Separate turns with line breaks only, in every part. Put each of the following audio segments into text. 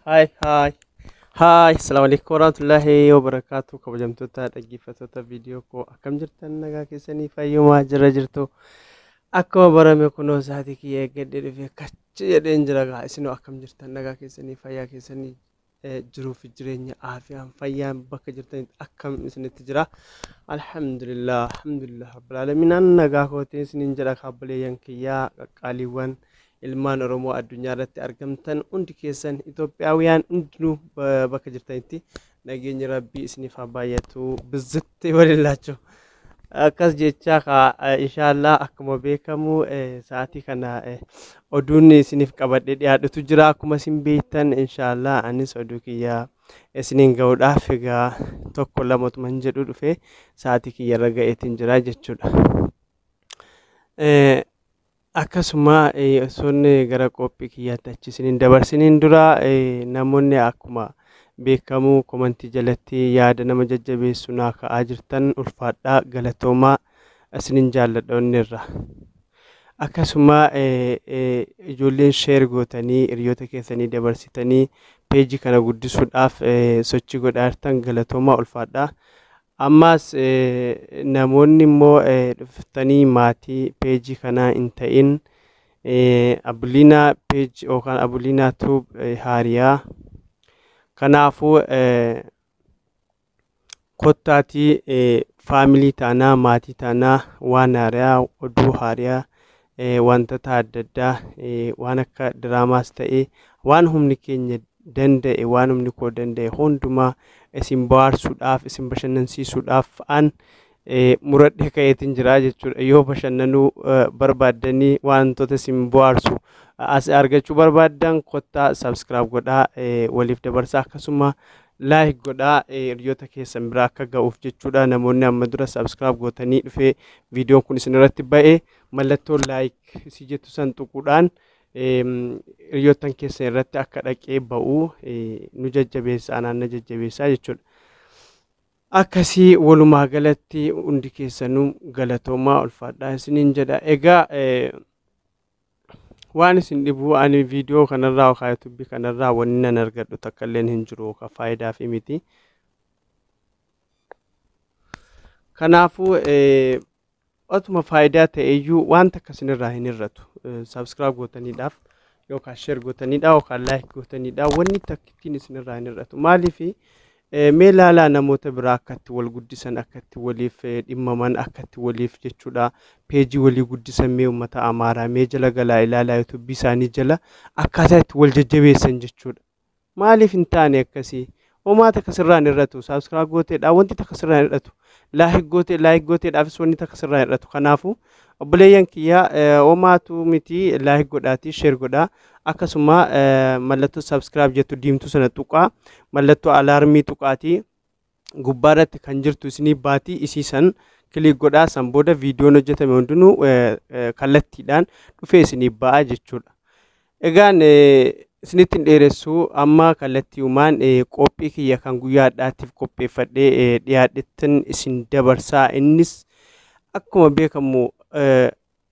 Haay haay haay, assalamu alaikum warahmatullahi wabarakatuh. Kabajamtoota dhaggeeffattoota viidiyoo koo, akkam jirtan? Nagaa keessanii? Fayyumaa jira jirtu? Akkuma barame kunoo sa'aatii kiyya eeggadhee dhufee kachi jedheen jira gaa. Isinoo akkam jirtan? Nagaa keessanii, fayyaa keessanii, jiruu fi jireenya aafiyaan fayyaan bakka jirtanitti akkam isinitti jira? Alhamdulillah, alhamdulillah rabbil aalamiin, an nagaa kootiin isiniin jedha. Kaabboleeyyan kiyyaa qaqqaaliiwwan ilmaan Oromoo addunyaa irratti argamtan hundi keessan, Itoophiyaawiyaan hundinuu bakka jirtanitti nageenyi Rabbii isiniif haa baay'atu, bizzitti walillaachuu akkas jechaa kaa. Inshaallah, akkuma beekamu sa'aatii kana oduun isiniif qabadhee dhiyaadhutu jira. Akkuma isin beektan, inshaallah, anis oduu kiyya isiniin ga'uudhaaf egaa tokko lamatuman jedhu dhufee sa'aatii kiyya irra ga'eetiin jira jechuudha. Akkasuma osoon gara qophii kiyyaatti achi isiniin dabarsiniin dura, namoonni akkuma beekamu komantii jalatti yaada nama jajjabeessu naa ka'aa jirtan, ulfaadhaa, galatoomaa, isiniin jaalladha onnirra. Akkasuma ijoolleen share gootanii hiriyoota keessanii dabarsitanii peejii kana guddisuudhaaf sochii godhaa jirtan, galatoomaa, ulfaadhaa. Ammas namoonni immoo dhuftanii maatii peejii kanaa hin ta'in, Abuliinaa page yookaan Abuliinaa Tube haariyaa. Kanaafuu kottaatii family taanaa, maatii taanaa, waan haariyaa, oduu haariyaa, wantoota adda addaa, waan akka diraamaas ta'e, waan humni keenya danda'e, waan humni koo danda'e hundumaa isin bohaarsuudhaaf, isin bashannansiisuudhaaf an muradhee ka'eetiin jira jechuudha. Yoo bashannanuu barbaaddanii, wantoota isin bohaarsu as argachuu barbaaddan, kottaa subscribe godhaa, waliif dabarsaa, akkasuma like godhaa hiriyoota keessan biraa akka ga'uuf jechuudha. Namoonni amma dura subscribe gootanii dhufee viidiyoon kun isin irratti ba'e, mallattoo like si jettu san tuquudhaan hiriyoottan keessan irratti akka dhaqee ba'u nu jajjabeessa, anaan na jajjabeessaa jechuudha. Akkasii walumaa galatti hundi keessanuu galatoomaa, ulfaadhaa isiniin jedha. Egaa waan isin dhibu, ani viidiyoo kanarraa yookaan yuutuubii kanarraa wanni nan argadhu takka illeen hin jiru yookaan faayidaa fi miti. Kanaafuu otuma faayidaa ta'eyyuu waan takka isinirraa hin hir'atu. Subscribe gootaniidhaaf yookaan share gootaniidha yookaan like gootaniidha wanni takkittiin isinirraa hin hir'atu. Maaliif? Mee ilaalaa, namoota biraa akkatti wal guddisan, akkatti waliif dhimmaman, akkatti waliif jechuudha peejii walii guddisan. Mee uummata Amaaraa mee jala galaa ilaalaa, yuutuubii isaanii jala akkaataa itti wal jajjabeessan jechuudha. Maaliif hin taane akkasii? Homaa takka sirraa hin hir'atu. Subscribe gooteedha wanti takka sirraa hin hir'atu. Like gootee, like gooteedhaafis wanni takka sirraa hin hir'atu. Kanaafuu obboleeyyan kiyyaa, homaatu miti, like godhaatii share godhaa. Akkasuma mallattoo subscribe jettu diimtuu sana tuqaa, mallattoo alaarmii tuqaatii, gubbaa irratti kan jirtu isinii baatii, isii san click godhaa. San booda viidiyoon hojjetame hundinuu kallattiidhaan dhufee isinii ba'a jechuudha. Egaan isinitti hin dheeressu, amma kallattiiwmaan qophii kiyya kan guyyaa har'aatiif qopheeffadhee dhiyaadhettin isin dabarsaa. Innis akkuma beekamu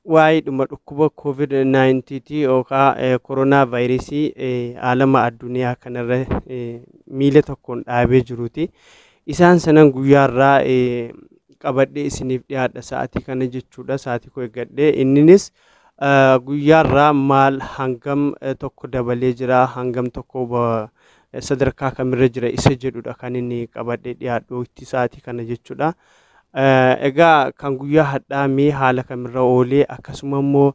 waa'ee dhuma dhukkuba COVID-19 yookaan koronaa vaayirasii alama addunyaa kanarra miila tokkoon dhaabee jiruuti. Isaan sanan guyyaarraa qabadhee isiniif dhiyaadha sa'aatii kana jechuudha. Sa'aatii koo eeggadhee, inninis guyyaarraa maal hangam tokko dabalee jira, hangam tokko sadarkaa kamirra jira isa jedhudha kan inni qabadhee dhiyaadhu itti sa'aatii kana jechuudha. Egaa kan guyyaa hadhaa mee haala kamirra oolee, akkasuma immoo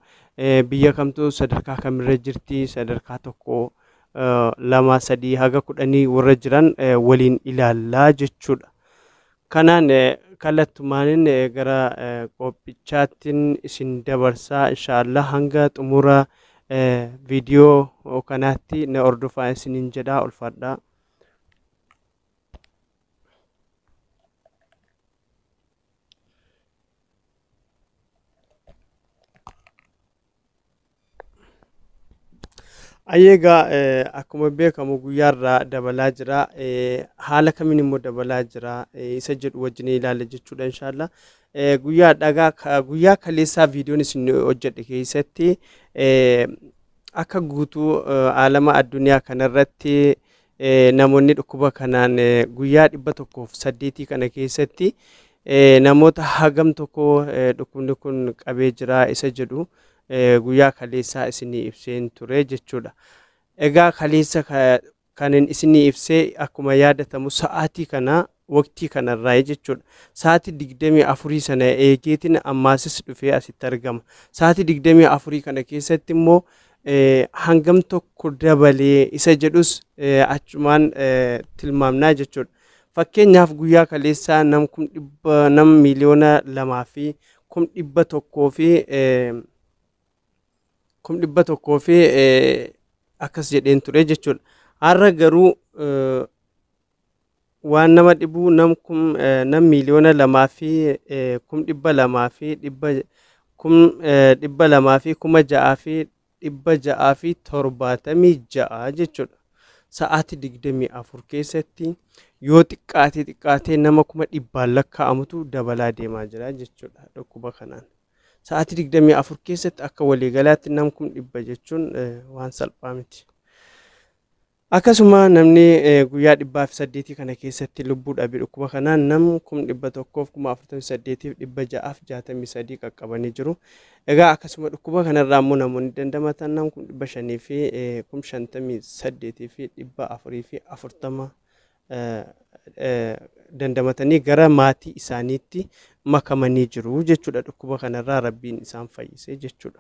biyya kamtu sadarkaa kamirra jirti, sadarkaa 1, 2, 3 haga 10 warra jiran waliin ilaallaa jechuudha. Kanaan kallattumaanin gara qophichaattiin isin dabarsaa. Inshaallah hanga xumura viidiyoo kanaatti na hordofaa isiniin jedhaa, ulfaadhaa. Ayyeegaa, akkuma beekamu guyyaarraa dabalaa jira. Haala kamiin immoo dabalaa jira isa jedhu wajjin ilaalla jechuudha inshaallah. Guyyaa dhagaa guyyaa kaleessaa viidiyoon isin hojjedhe keessatti akka guutuu alama addunyaa kanarratti namoonni dhukkuba kanaan guyyaa 108 kana keessatti namoota hagam tokko dhukkubni kun qabee jira isa jedhu guyyaa kaleessaa isinii ibseen ture jechuudha. Egaa kaleessa kanin isinii ibsee akkuma yaadatamu sa'aatii kana waqtii kanarraa jechuudha. Sa'aatii 24 sana eegeetiin ammaasis dhufee asitti argama. Sa'aatii 24 kana keessatti immoo hangam tokko dabalee isa jedhus achumaan tilmaamnaa jechuudha. Fakkeenyaaf guyyaa kaleessaa nam 100,000, nam 2,100,000 fi akkas jedheen ture jechuudha. Har'a garuu waan nama dhibuu nam kum nam 2,200,000 206,676 jechuudha. Sa'aatii 24 keessatti yoo xiqqaatee xiqqaatee nama 100,000 lakkaa'amutu dabalaa deemaa jira jechuudha dhukkuba kanaan. Sa'aatii 24 keessatti akka waliigalaatti nam 100,000 jechuun waan salphaa miti. Akkasuma namni guyyaa 108 kana keessatti lubbuu dhabe dhukkuba kanaan nam 148,663 qaqqabanii jiru. Egaa akkasuma dhukkuba kanarraa immoo namoonni dandamatan nam 558,440 dandamatanii gara maatii isaaniitti makamanii jiru jechuudha. Dhukkuba kanarraa rabbiin isaan fayyise jechuudha.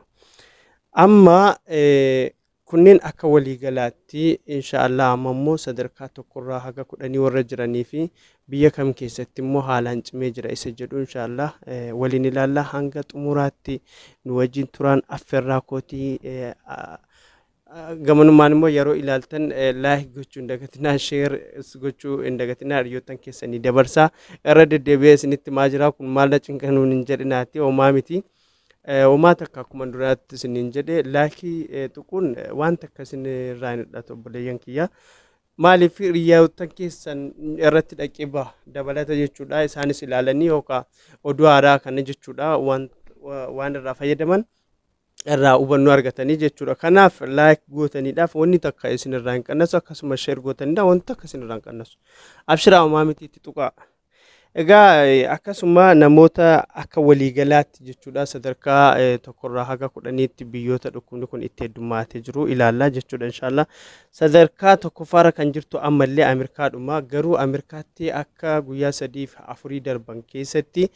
Amma kunneen akka waliigalaatti, inshaallah amma immoo sadarkaa 1rraa haga 10 warra jiranii fi biyya kam keessatti immoo haalaan cimee jira isa jedhu inshaallah waliin ilaalla. Hanga xumuraatti nu wajjin turaan affeerraa kootii. Gamanumaan immoo yeroo ilaaltan like gochuu hin dagatinaa, share gochuu hin dagatinaa, hiriyoottan keessanii dabarsaa. Irra deddeebi'ee isinitti maa jira kun maal na cinqanuun hin jedhinaati, homaa miti. Homaa takka akkuma duraatti isiniin jedhe, like tuquun waan takka isin irraa hin hir'atu obboleeyyan kiyya. Maaliif hiriyoottan keessan irratti dhaqee baha dabalata jechuudha, isaanis ilaalanii yookaan oduu haaraa kana jechuudha waan irraa fayyadaman irraa hubannoo argatanii jechuudha. Kanaaf like gootaniidhaaf wanni takka isin irraa hin qannasu, akkasuma share gootaniidhaaf wanti takka isin irraa hin qannasu. Abshiraa, homaa miti, itti tuqaa. Egaa akkasuma namoota akka waliigalaatti jechuudha sadarkaa 1rraa haga 10tti biyyoota dhukkubni kun itti heddummaatee jiru ilaallaa jechuudha inshaallah. Sadarkaa 1ffaarra kan jirtu ammallee Ameerikaadhuma. Garuu Ameerikaatti akka guyyaa 3 fi 4 darban keessatti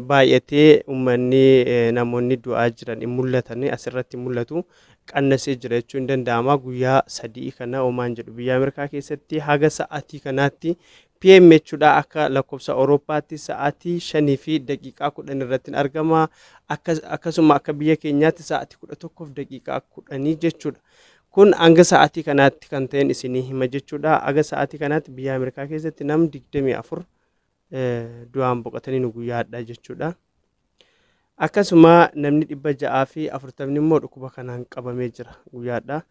baay'atee uummanni namoonni du'aa jiran hin mul'atan, asirratti mul'atu, qannasee jira jechuun hin danda'ama. Guyyaa 3 kana homaan jedhu biyya Ameerikaa keessatti haga sa'aatii kanaatti PM jechuudha, akka lakkoofsa Awurooppaatti sa'aatii 5:10 irratti argama. Akkasuma akka biyya keenyaatti sa'aatii 11:10 jechuudha. Kun hanga sa'aatii kanaatti kan ta'een isinii hima jechuudha. Haga sa'aatii kanaatti biyya Ameerikaa keessatti nam 24 du'aan boqotanii nu guyyaa hadhaa jechuudha. Akkasuma namni 640 immoo dhukkuba kanaan qabamee jira guyyaadha.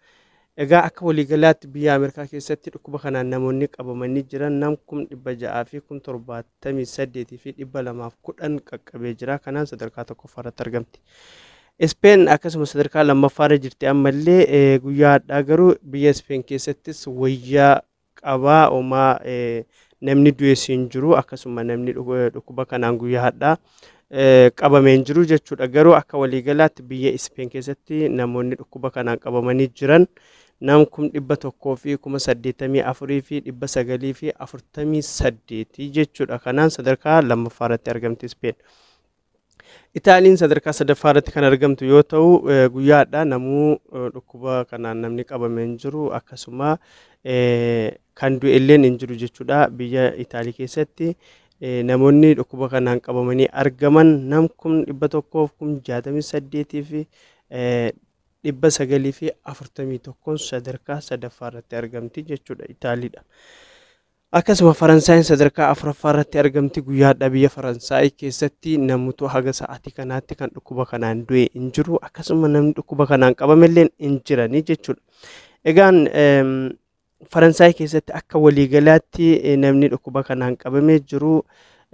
Egaa akka waliigalaatti biyya Ameerikaa keessatti dhukkuba kanaan namoonni qabamanii jiran nam 678,210 qaqqabee jira. Kanaan sadarkaa 1ffaarratti argamti. Ispeen akkasuma sadarkaa 2ffaarra jirti ammallee. Guyyaa hadhaa garuu biyya Ispeen keessattis wayyaa qabaa, homaa namni du'es hin jiru, akkasuma namni dhukkuba kanaan guyyaa hadhaa qabamee hin jiru jechuudha. Garuu akka waliigalaatti biyya Ispeen keessatti namoonni dhukkuba kanaan qabamanii jiran nam 184,948 jechuudha. Kanaan sadarkaa lammaffaa irratti argamti Ispeen. Itaaliin sadarkaa sadaffaa irratti kan argamtu yoo ta'u, guyyaadha namuu dhukkuba kanaan namni qabame hin jiru, akkasuma kan du'e illeen hin jiru jechuudha. Biyya Itaalii keessatti namoonni dhukkuba kanaan qabamanii argaman nam 168,941 sadarkaa sadaffaa irratti argamti jechuudha Itaaliidha. Akkasuma Faransaayiin sadarkaa afuraffaa irratti argamti. Guyyaadha biyya Faransaay keessatti namoota haga sa'aatii kanaatti kan dhukkuba kanaan du'e hin jiru, akkasuma namni dhukkuba kanaan qabamellee hin jiranii jechuudha. Egaan Faransaay keessatti akka waliigalaatti namni dhukkuba kanaan qabamee jiru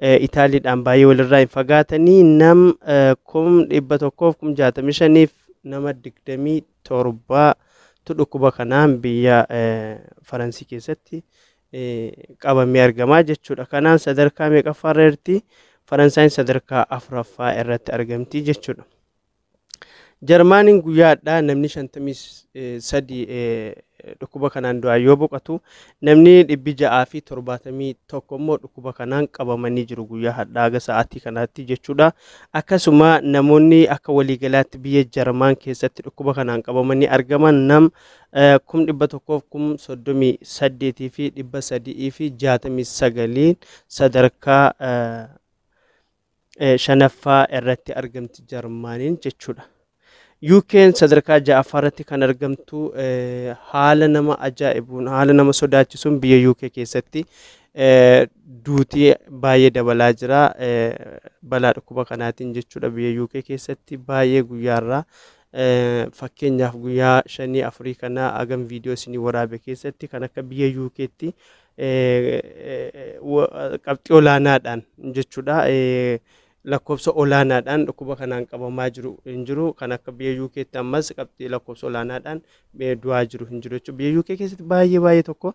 Itaaliidhaan baay'ee walirraa hin fagaatanii, nam 165,027 tu dhukkuba kanaan biyya Faransii keessatti qabamee argamaa jechuudha. Kanaan sadarkaa meeqaffaa irra jirti? Faransaayin sadarkaa afuraffaa irratti argamti jechuudha. Jarmaaniin guyyaadhaa namni 53 dhukkuba kanaan du'aa yoo boqotu, namni 671 immoo dhukkuba kanaan qabamanii jiru guyyaa har'aa haga sa'aatii kanaatti jechuudha. Akkasuma namoonni akka waliigalaatti biyya Jarmaan keessatti dhukkuba kanaan qabamanii argaman nam 138,369 sadarkaa shanaffaa irratti argamti Jarmaaniin jechuudha. UK'n sadarkaa ja'affaa irratti kan argamtu, haala nama ajaa'ibuun, haala nama sodaachisuun biyya UK keessatti duutii baay'ee dabalaa jira balaa dhukkuba kanaatiin jechuudha. Biyya UK keessatti baay'ee guyyaarraa, fakkeenyaaf guyyaa 5 4 kana hagam viidiyoo isinii waraabe keessatti, kan akka biyya UK'tti qabxii olaanaadhaan jechuudha. Lakkoofsa olaanaadhaan dhukkuba kanaan qabamaa jiru hin jiru. Kan akka biyya UK'tti ammas qabxii lakkoofsa olaanaadhaan du'aa jiru hin jiru jechuudha. Biyya UK keessatti baay'ee baay'ee tokko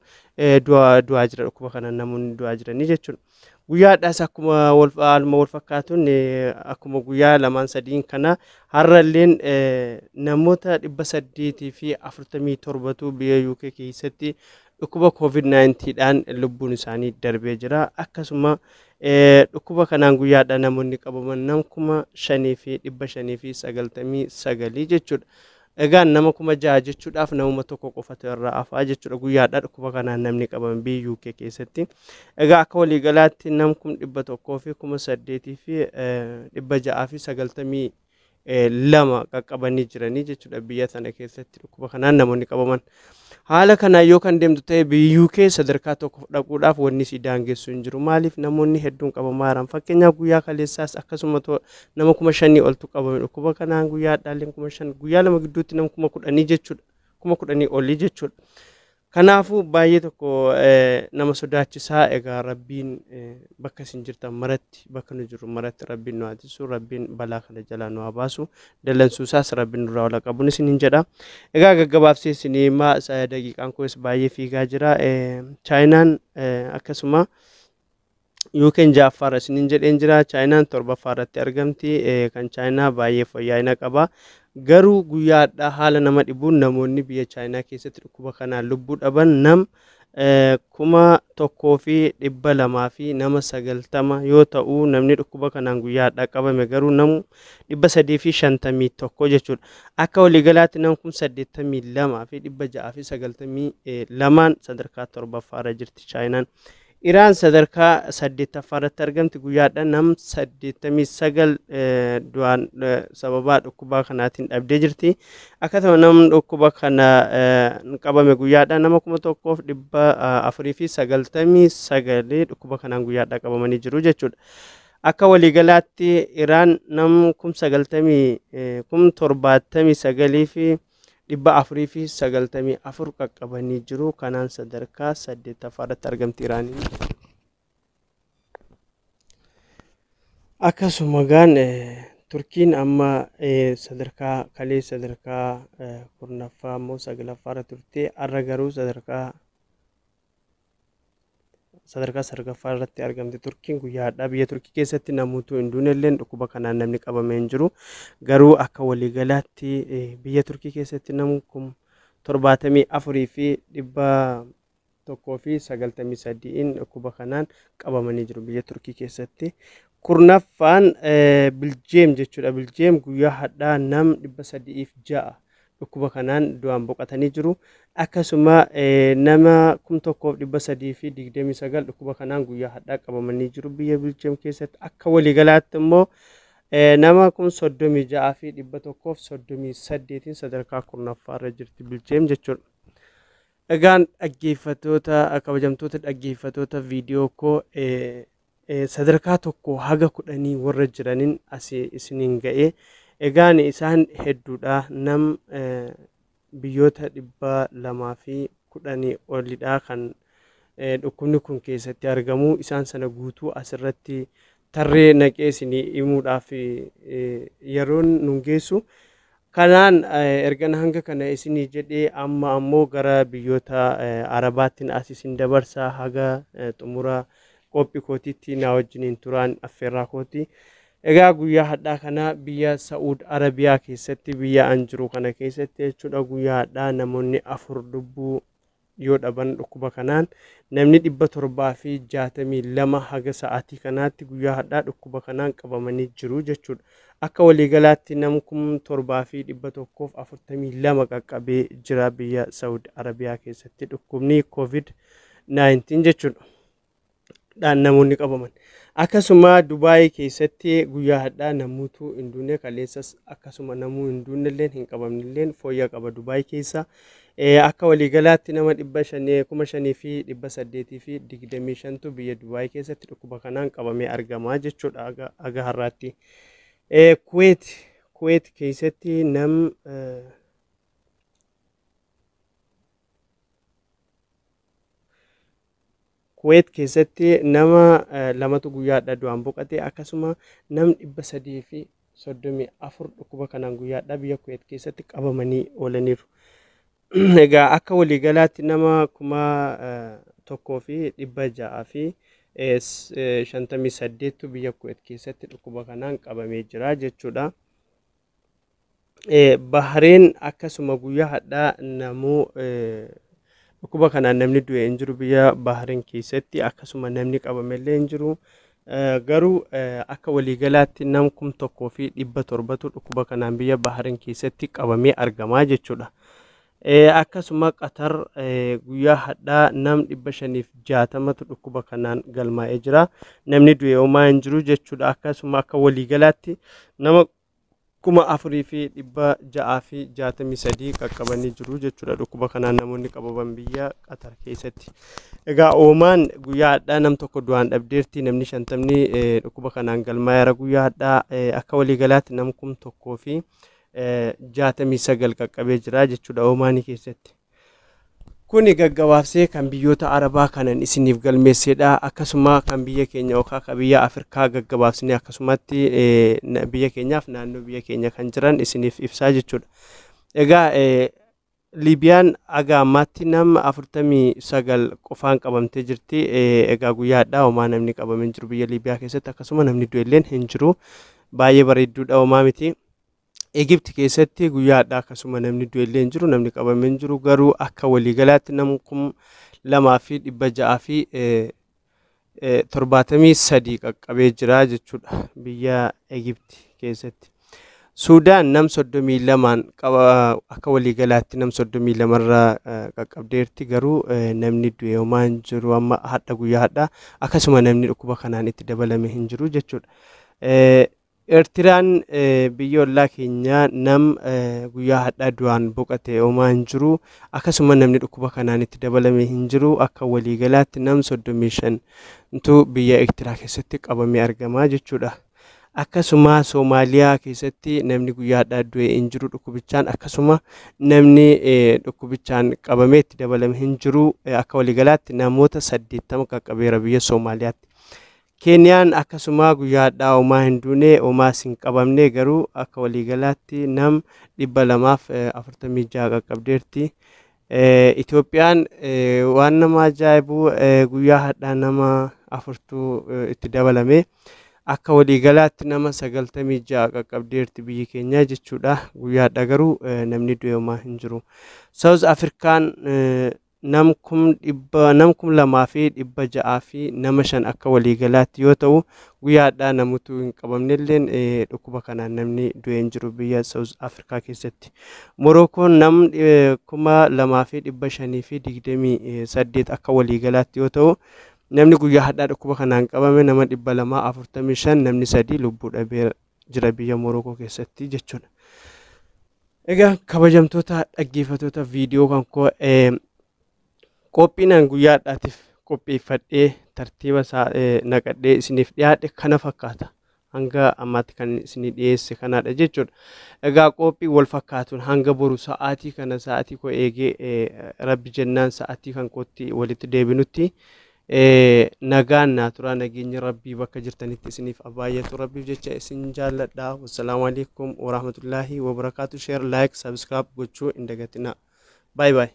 du'aa jira, dhukkuba kanaan namoonni du'aa jiranii jechuudha. Guyyaadhaas akkuma haaluma wal fakkaatuun, akkuma guyyaa 2 3 kana har'alleen namoota 847tu biyya UK keessatti dhukkuba COVID-19 dhaan lubbuun isaanii darbee jira. Akkasuma dhukkuba kanaan guyyaadhaan namoonni qabaman nam 5,599 jechuudha. Egaa nama 6,000 jechuudhaaf namuma tokko qofatu irraa hafaa jechuudha guyyaadhaa dhukkuba kanaan namni qabame biyya UK keessatti. Egaa akka waliigalaatti nam 108,692 qaqqabanii jiranii jechuudha biyya sana keessatti dhukkuba kanaan namoonni qabaman. Haala kanaan yoo kan deemtu ta'e, biyya UK sadarkaa tokko dhaquudhaaf wanni si daangessu hin jiru. Maaliif? Namoonni hedduun qabamaa jiran. Fakkeenyaaf guyyaa kaleessaas akkasuma nama 5,000 oltu qabame dhukkuba kanaan, guyyaa dhaalleen 5,000, guyyaa 2 gidduutti nama 10,000 jechuudha. 10,000 olii jechuudha. Kanaafuu baay'ee tokko nama sodaachisaa. Egaa Rabbiin bakka isin jirtan maratti, bakka nu jirru maratti Rabbiin nu haa tiksu, Rabbiin balaa kana jalaa nu haa baasu, dallansuusaas Rabbiin nurraa ol qabuun isiniin jedha. Egaa gaggabaabsee isinii himaa, daqiiqaan kunis baay'ee fiigaa jira. Chaayinaan akkasuma UK'n ja'affaarra isiniin jedheen jira. Chaayinaan torbaffaarratti argamti. Kan Chaayinaa baay'ee fooyya'ina qaba. Garuu guyyaadhaa haala nama dhibuun namoonni biyya Chaayinaa keessatti dhukkuba kanaan lubbuu dhaban nam 1,290 yoo ta'u, namni dhukkuba kanaan guyyaadhaa qabame garuu namu 351 jechuudha. Akka waliigalaatti nam 82,692 sadarkaa torbaffaarra jirti Chaayinaan. Iraan sadarkaa saddeettaffaa irratti argamti. Guyyaadha nam 89 du'aan sababaa dhukkubaa kanaatiin dhabdee jirti. Akkasuma namni dhukkuba kana qabame guyyaadha nama 1,499 dhukkuba kanaan guyyaadha qabamanii jiru jechuudha. Akka waliigalaatti Iraan nam 79,494 qaqqabanii jiru. Kanaan sadarkaa saddeettaffaa irratti argamti Iraaniin. Akkasuma gaan Turkiin amma sadarkaa kalee sadarkaa 10ffaa immoo saglaffaa irra turte, har'a garuu sadarkaa salgaffaa irratti argamte Turkiin guyyaadha. Biyya Turkii keessatti namoota hin duunelleen dhukkuba kanaan namni qabamee hin jiru. Garuu akka waliigalaatti biyya Turkii keessatti namni 74 fi 193 dhukkuba kanaan qabamanii jiru biyya Turkii keessatti. 10ffaan Biljeem jechuudha. Biljeem guyyaa hadhaa nam 306 dhukkuba kanaan du'aan boqotanii jiru. Akkasuma nama 1329 dhukkuba kanaan guyyaa hadhaa qabamanii jiru biyya Biljeem keessatti. Akka waliigalaatti immoo nama 36,138 sadarkaa 10ffaarra jirti Biljeem jechuudha. Egaan dhaggeeffattoota, kabajamtoota dhaggeeffattoota viidiyoo koo, sadarkaa 1 haga 10 warra jiraniin asii isiniin ga'e. Egaan isaan hedduudha. Nam biyyoota 210 olidha kan dhukkubni kun keessatti argamu. Isaan sana guutuu asirratti tarree naqee isinii himuudhaaf yeroon nun geessu. Kanaan ergan hanga kana isinii jedhee, amma ammoo gara biyyoota Arabaattiin as isin dabarsaa. Haga xumura qophii kootiitti na wajjiniin turaan affeerraa kooti. Egaa guyyaa hadhaa kana biyya Sa'uud Arabiyaa keessatti, biyya an jiru kana keessatti jechuudha, guyyaa hadhaa namoonni 4 lubbuu yoo dhaban dhukkuba kanaan, namni 762 haga sa'aatii kanaatti guyyaa hadhaa dhukkuba kanaan qabamanii jiru jechuudha. Akka waliigalaatti nam 7142 qaqqabee jira biyya Sa'uud Arabiyaa keessatti dhukkubni COVID 19 jechuudha. Dhaan namoonni qabaman. Akkasuma Dubaayii keessatti guyyaa hadhaa namuutu hin duune, kaleessas akkasuma namuu hin duunelleen hin qabamnelleen, fooyya qaba Dubaayii keessa. Akka waliigalaatti nama 500 5825tu biyya Dubaayii keessatti dhukkuba kanaan qabamee argama jechuudha haga har'aatti. Kuweet keessatti nam Kuweet keessatti nama 2tu guyyaadha du'aan boqote. Akkasuma nam 334 dhukkuba kanaan guyyaadha biyya Kuweet keessatti qabamanii oolaniiru. Egaa akka waliigalaatti nama 1658tu biyya Kuweet keessatti dhukkuba kanaan qabamee jira jechuudha. Bahareen akkasuma guyyaa hadhaa namuu dhukkuba kanaan namni du'e hin jiru biyya Bahareen keessatti, akkasuma namni qabamellee hin jiru. Garuu akka waliigalaatti nam 1700tu dhukkuba kanaan biyya Bahareen keessatti qabamee argamaa jechuudha. Akkasuma Qatar guyyaa hadhaa nam 560tu dhukkuba kanaan galmaa'ee jira. Namni du'e homaa hin jiru jechuudha. Akkasuma akka waliigalaatti nama 4663 qaqqabanii jiru jechuudha dhukkuba kanaan namoonni qabaman biyya Qatar keessatti. Egaa Oomaan guyyaa hadhaa nam 1 du'aan dhabdeerti, namni 50 dhukkuba kanaan galmaa'eera guyyaa hadhaa. Akka waliigalaatti nam 1069 qaqqabee jira jechuudha Oomaanii keessatti. Kuni gaggabaabsee kan biyyoota Arabaa kanan isiniif galmeessedha. Akkasuma kan biyya keenya yookaan kan biyya Afrikaa gaggabaabsine akkasumatti biyya keenyaaf naannoo biyya keenya kan jiran isiniif ibsaa jechuudha. Egaa Liibiyaan haga ammaatti nama 49 qofaan qabamtee jirti. Egaa guyyaa hadhaa homaa namni qabamee hin jiru biyya Liibiyaa keessatti, akkasuma namni du'elleen hin jiru. Baay'ee bareedduudha, homaa miti. Egipti keessatti guyyaa hadhaa akkasuma namni du'ellee hin jiru, namni qabamee hin jiru, garuu akka waliigalaatti nama 2673 qaqqabee jira jechuudha biyya Egipti keessatti. Suudaan nam 32n qaba, akka waliigalaatti nam 32 irra qaqqabdeerti, garuu namni du'e homaa hin jiru amma hadha guyyaa hadhaa, akkasuma namni dhukkuba kanaan itti dabalame hin jiru jechuudha. Eertiraan biyya ollaa keenyaa nam guyyaa hadhaa du'aan boqote homaa hin jiru, akkasuma namni dhukkuba kanaan itti dabalame hin jiru. Akka waliigalaatti nam 35tu biyya Eertiraa keessatti qabamee argama jechuudha. Akkasuma Soomaaliyaa keessatti namni guyyaa hadhaa du'e hin jiru dhukkubichaan, akkasuma namni dhukkubichaan qabamee itti dabalame hin jiru. Akka waliigalaatti namoota 80 qaqqabeera biyya Soomaaliyaatti. Keeniyaan akkasuma guyyaa hadhaa homaa hin duune, homaas hin qabamne, garuu akka waliigalaatti nam 246 qaqqabdeerti. Itoophiyaan waan nama ajaa'ibu guyyaa hadhaa nama 4tu itti dabalame. Akka waliigalaatti nama 96 qaqqabdeerti biyyi keenya jechuudha. Guyyaadha garuu namni du'e homaa hin jiru. South Afrikaan nam 2605 akka waliigalaatti yoo ta'u, guyyaadhaa namoota hin qabamnelleen dhukkuba kanaan namni du'e hin jiru biyya South Afrikaa keessatti. Morookoon nam 2528 akka waliigalaatti yoo ta'u, namni guyyaa hadhaa dhukkuba kanaan qabame nama 245, namni 3 lubbuu dhabee jira biyya Morookoo keessatti jechuudha. Egaa kabajamtoota dhaggeeffattoota viidiyoo kan koo, qophiin guyyaa hadhaatiif qopheeffadhee tartiiba isaa naqadhee isiniif dhiyaadhe kana fakkaata. Hanga ammaatti kan isinii dhiyeesse kanadha jechuudha. Egaa qophii wal fakkaatuun hanga boru sa'aatii kana sa'aatii koo eegee rabbi jennaan sa'aatii kan kootti walitti deebinutti nagaan naa turaa. Nageenya rabbii bakka jirtanitti isiniif baay'atu. Rabbiif jecha isin jaalladha. Wassalaamu alaikum warahmatullaahi wabarakaatu. Share, like, subscribe gochuu hin dagatinaa. Bye bye.